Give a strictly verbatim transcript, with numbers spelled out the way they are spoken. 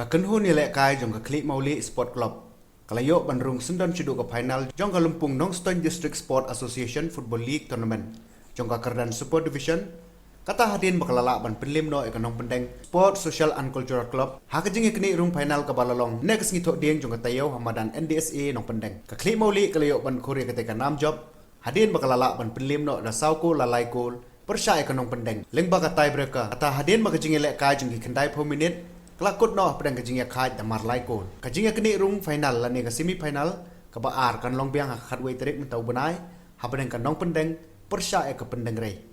Ka kynhun ïalehkai jong ka Khlieh Mawlieh Sport Club ka la ïoh ban rung syndon shaduh ka final jong ka lympung Nongstoiñ District Sport Association Football League Tournament jong ka kyrdan Super Division, kata hadien ba ka la lah ban pynliem noh ïa ka Nongpyndeng Sport Social and Cultural Club ha ka jingïaknieh rung final kaba la long ne ka sngi Thohdieng jong ka taïew ha madan N D S A Nongpyndeng. Ka Khlieh Mawlieh ka la ïoh ban khur ïa katei ka nam jop hadien ba ka la lah ban pynliem noh da saw kol la lai kol pyrshah ïa ka Nongpyndeng lyngba ka tiebreaker. Kata hadien ba ka jingïalehkai jong ki khyndai phew minit ka la kut noh hapdeng ka jingïakhaid da mar lai kol. Ka jingïaknieh rung final lane ka semi final kaba ar kan long biang ha ka khatwei tarik mynta u bnai hapdeng ka Nongpyndeng pyrshah ïa ka Pyndengrei.